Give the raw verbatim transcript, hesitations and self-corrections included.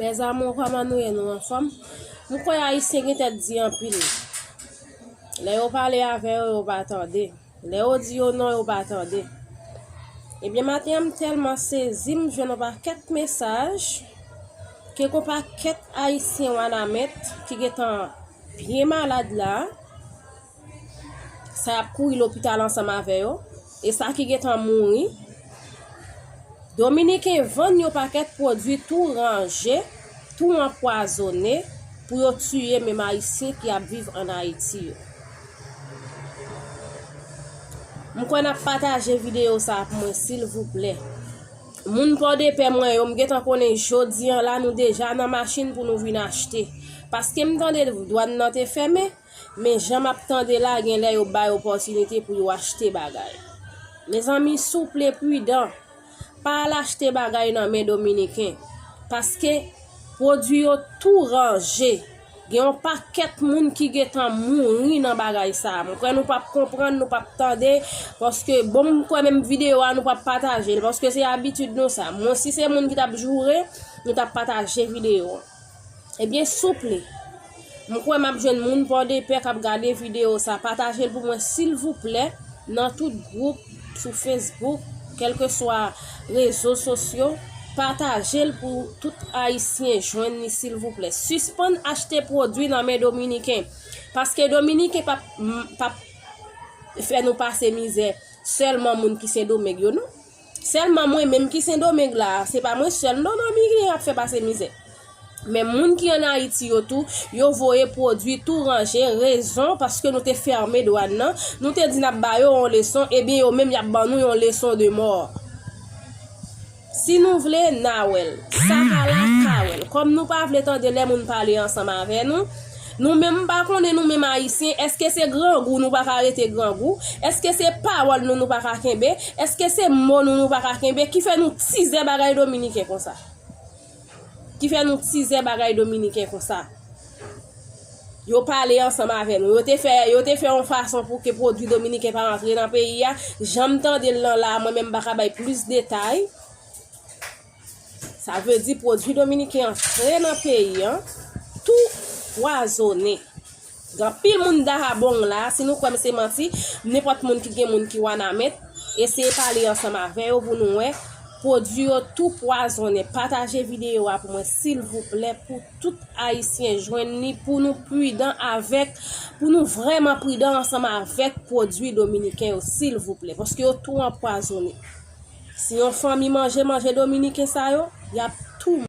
Mes amours, kòman nou ye, nou anfòm? M kwè Ayisyen gen tèt di anpil. Lè yo pale avè yo, yo pa tande. Lè yo di yo non, yo pa tande. Ebyen, maten an, m tèlman sezi, m jwenn yon pakèt mesaj ke gon pakèt Ayisyen Wanament ki gentan byen malad la, sa y ap kouri lopital ansanm avè yo, e sa ki gentan mouri. Dominiken vann yon pakèt pwodui tou ranje, tou anpwazonnen pou yo tiye menm Ayisyen ki ap viv ann Ayiti yo. M kwè n ap pataje videyo sa a pou mwen, silvouplè. Moun Pòdepè mwen yo, m gentan konnen jodi an la, nou deja nan machin pou nou vin achte. Paske m tande dwàn nan te fèmen, men jan m ap tande la, gen lè yo bay opòtinite pou yo achte bagay. Mezanmi, souple, pridan. Pa al achte bagay nan men Dominiken. Paske pwodui yo tou ranje. Gen yon pakèt moun ki gentan mouri nan bagay sa a. M kwè nou p ap konprann, nou p ap tande. Paske, bon, m kwè menm videyo a, nou p ap pataje l. Paske se abitid nou sa. Mwen, si se moun ki t ap joure, nou t ap pataje videyo a. Ebyen, souple, m kwè m ap jwenn moun Pòdepè k ap gade videyo sa. Pataje l pou mwen, silvouplè, nan tout gwoup, sou Facebook, kèlkeswa rezo sosyo. Pataje l pou tout Ayisyen jwenn li, silvouplè. Sispann achte pwodui nan men Dominiken. Paske Dominiken p ap, m, p ap fè nou pase mizè. Sèlman moun ki Sendomeng yo, non. Sèlman mwen menm ki Sendomeng la, se pa mwen sèl, non, non, Dominiken ap fè pase mizè. Men moun ki ann Ayiti yo tou, yo voye pwodui tou ranje, rezon, paske nou te fèmen dwàn nan, nou te di n ap ba yo yon leson, ebyen, yo menm, y ap ban nou yon leson de mò. Si nou vle, n a wè l. Sa ka la, ka wè l. Kòm nou pa vle tande lè moun pale ansanm avè nou, nou menm, m pa konnen nou menm Ayisyen, èske se grangou nou pa ka rete grangou? Èske se pawòl nou nou pa ka kenbe? Èske se mo nou nou pa ka kenbe? Ki fè nou tizè bagay Dominiken konsa? Ki fè nou tizè bagay Dominiken konsa? Yo pale ansanm avè nou. Yo te fè, yo te fè yon fason pou ke pwodui Dominiken pa rantre nan peyi a. Jan m tande l lan la, mwen menm m pa ka bay plis detay. Sa vle di pwodui Dominiken antre nan peyi an, tou pwazonnen. Gen anpil moun Dahab la, si nou kwè m se manti, nenpòt moun ki gen moun ki Wanament, eseye pale ansanm avè yo pou nou wè. Pwodui yo tou pwazonnen. Pataje videyo a pou mwen, silvouplè, pou tout Ayisyen jwenn li, pou nou pridan avèk, pou nou vrèman pridan ansanm avèk pwodui dominiken yo, silvouplè, paske yo tou anpwazonnen. Si yon fanmi manje manje dominiken sa yo, y ap tou